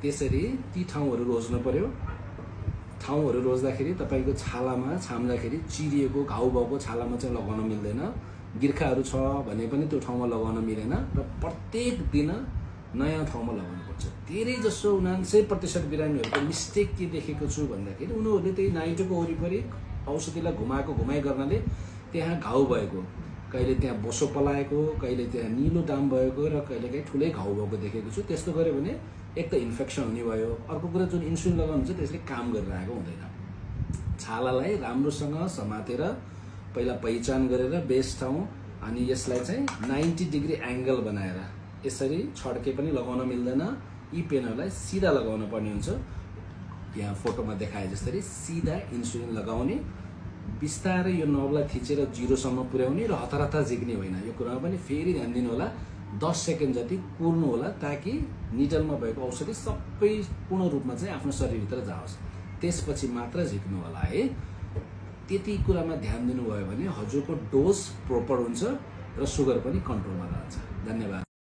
त्यसरी ती ठाउँहरू रोज्नु पर्यो। ठाउँहरू रोज्दाखेरि तपाईको छालामा छाम्दाखेरि चिरिएको घाउ भएको छालामा चाहिँ लगाउन मिल्दैन। गिर्खाहरू छ भने पनि त्यो ठाउँमा लगाउन मिलेन र प्रत्येक दिन नयाँ ठाउँमा लगाउनु पर्छ। धेरै जसो 99% बिरामीहरूको मिस्टेक के देखेको छु भन्दाखेरि उनीहरूले त्यही नाइटोको वरिपरि औषधिलाई घुमाइ गर्नाले त्यहाँ घाउ भएको, कहिले त्यहाँ बोसो पलाएको, कहिले त्यहाँ निलो दाम भएको र कहिलेकाहीँ ठुलै घाउ भएको देखेको छु। त्यस्तो गर्यो भने एक त इन्फेक्सन हुने भयो, अर्को कुरा जुन इन्सुलिन लगाउनुहुन्छ त्यसले काम गरिरहेको हुँदैन। छालालाई राम्रोसँग समातेर पहिला पहिचान गरेर बेस ठाउँ अनि यसलाई चाहिँ 90 डिग्री एंगल बनाएर यसरी छड्के पनि लगाउन मिल्दैन। यी पेनहरुलाई सिधा लगाउन पर्ने हुन्छ। यहाँ फोटोमा देखाए जसरी सिधा इन्सुलिन लगाउने, बिस्तारै यो नर्भलाई थिचेर 0 सम्म पुर्याउने र हतार झिक्ने होइन। यो कुरामा पनि फेरि ध्यान दिनु होला। 10 सेकेन्ड जति कुर्नु होला ताकि निडलमा भएको औषधि सबै पूर्ण रूपमा चाहिँ आफ्नो शरीरभित्र जाओस्। त्यसपछि मात्र झिक्नु होला है। त्यति कुरामा ध्यान दिनुभयो भने हजुरको डोज प्रोपर हुन्छ र सुगर पनि कन्ट्रोलमा रहन्छ। धन्यवाद।